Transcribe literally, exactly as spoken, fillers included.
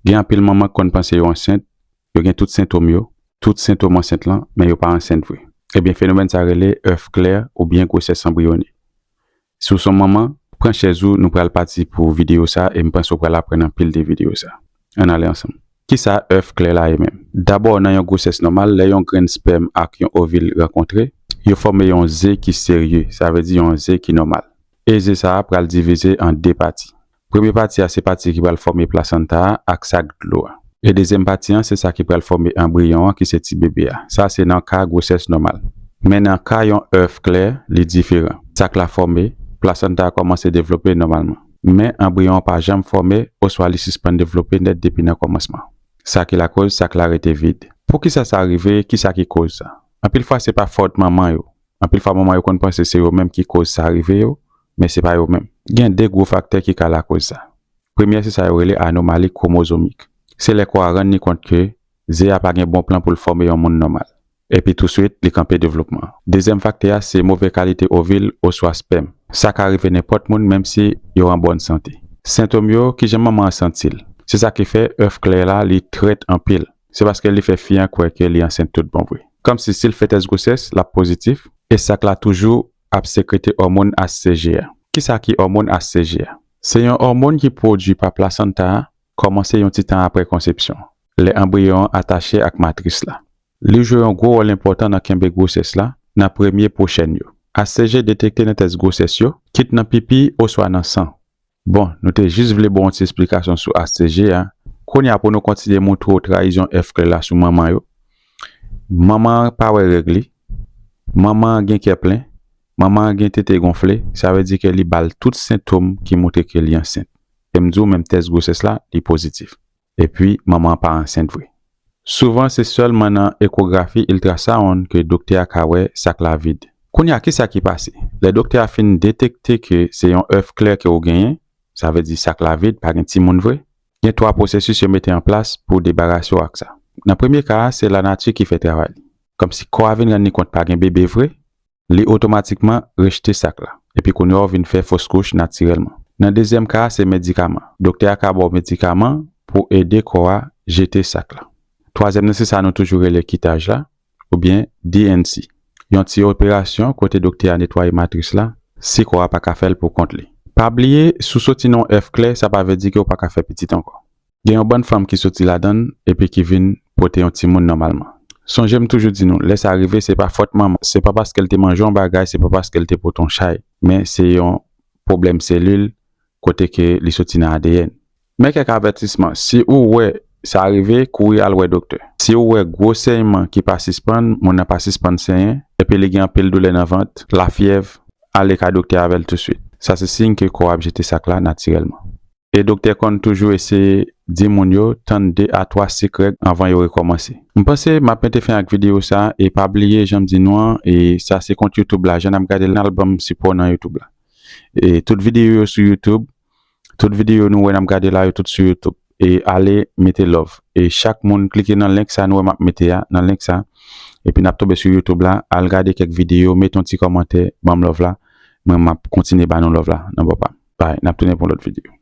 Gen anpil manman k konn panse yo ansent, yo gen tout sentòm yo, tout sentòm ansent lan, men yo pa ansent vre. Ebyen, fenomèn sa rele œuf clair oubyen gwosès anbriyone. Si w se yon manman, pran chèz ou, nou pral pati pou videyo sa, e m panse w pral aprann anpil de videyo sa. Ann ale ansanm. Kisa œuf clair la ye menm? Dabò, nan yon gwosès nòmal, lè yon grenn spèm ak yon ovil rankontre, yo fòme yon ze ki serye, sa vle di yon ze ki nòmal. E ze sa a pral divize an de pati. Premye pati a se pati ki pral fòme plasanta a ak sak dlo a. E dezyèm pati an se sa ki pral fòme anbriyon an ki se ti bebe a. Sa se nan ka gwosès nòmal. Men nan ka yon œuf clair, li diferan. Sak la fòme, plasanta a kòmanse devlope nòmalman. Men anbriyon an pa janm fòme oswa li sispann devlope nèt depi nan kòmansman. Sa ki lakoz sak la rete vid. Poukisa sa rive? Kisa ki koz sa? Anpil fwa se pa fòt manman yo. Anpil fwa manman yo konn panse se yo menm ki koz sa rive yo, men se pa yo menm. Gen de gwo faktè ki ka lakoz sa. Premye se sa yo rele anomali kwomozomik. Se lè kò a rann li kont ke ze a pa gen bon plan pou l fòme yon moun nòmal. Epi touswit, li kanpe devlopman an. Dezyèm faktè a se move kalite ovil oswa spèm. Sa ka rive nenpòt moun, menm si yo an bòn sante. Sentòm yo, kijan manman an santi l? Se sa ki fè œuf clair la, li trèt anpil. Se paske li fè fi an kwè ke li ansent tout bon vre. Kòmsi si l fè tès gwosès, l ap pozitif, e sak la toujou ap sekrete òmòn H C G a. Kisa ki òmòn H C G a? Se yon òmòn ki pwodui pa plasanta a, kòmanse yon ti tan apre konsepsyon, lè anbriyon an atache ak matris la. Li jwe yon gwo wòl enpòtan nan kenbe gwosès la nan premye pwochèn yo. H C G detekte nan tès gwosès yo, kit nan pipi oswa nan san. Bon, nou te jis vle ba w yon ti esplikasyon sou H C G a. Kounye a, pou nou kontinye montre w trayizon œuf clair la sou manman yo. Manman an pa wè règ li. Manman an gen kè plen. Manman an gen tete gonfle. Sa vle di ke li ba l tout sentòm ki montre ke li ansent. E m di w menm tès gwosès la, li pozitif. Epi, manman an pa ansent vre. Souvan, se sèlman nan ekografi, ultrasound, ke doktè a ka wè sak la vid. Kounye a, kisa ki pase? Lè doktè a fin detekte ke se yon œuf clair ke w genyen, sa vle di sak la vid, pa gen timoun vre, gen twa pwosesis yo mete an plas pou debarase w ak sa. Nan premye ka a, se lanati ki fè travay li. Kòmsi kò a vin rann li kont pa gen bebe vre, li otomatikman rejte sak la. Epi kounye a w vin fè fos kouch natirèlman. Nan dezyèm ka a, se medikaman. Doktè a ka ba w medikaman pou ede kò a jete sak la. Twazyèm nan, se sa nou toujou rele kitaj la, oubyen D N C. Yon ti operasyon kote doktè a netwaye matris la, si kò a pa ka fè l pou kont li. Pa bliye, si w soti nan yon œuf clair, sa pa vle di ke w pa ka fè pitit ankò. Gen yon bann fanm ki soti ladan l epi ki vin pote yon timoun nòmalman. Sonje m toujou di nou, lè sa rive, se pa fòt manman, se pa paske l te manje yon bagay, se pa paske l te pote yon chay, men se yon pwoblèm selil kote ke li soti nan A D N. Men kèk avètisman, si ou wè sa rive, kouri al wè doktè. Si ou wè gwo senyman ki pa sispann, moun nan pa sispann senyen, epi li gen anpil doulè nan vant, lafyèv, ale kay doktè avè l touswit. Sa se siy ke kò a ap jete sak la natirèlman. E doktè konn toujou eseye di moun yo tann de a twa sik règ anvan yo rekòmanse. M panse m ap mete fen ak videyo sa a, e pa bliye jan m di nou an, e sa se kont YouTube la, jan n ap gade l, n al ban m sipò nan YouTube la. E tout videyo yo sou YouTube, tout videyo nou wè n ap gade la, yo tout sou YouTube. E ale mete love. E chak moun klike nan link sa nou wè m ap mete a, nan link sa. Epi n ap tonbe sou YouTube la, al gade kèk videyo, mete yon ti kòmantè, ban m love la. Mwen m ap kontinye ba nou love la nan bò pa m. Bye, n ap tounen pou yon lòt videyo.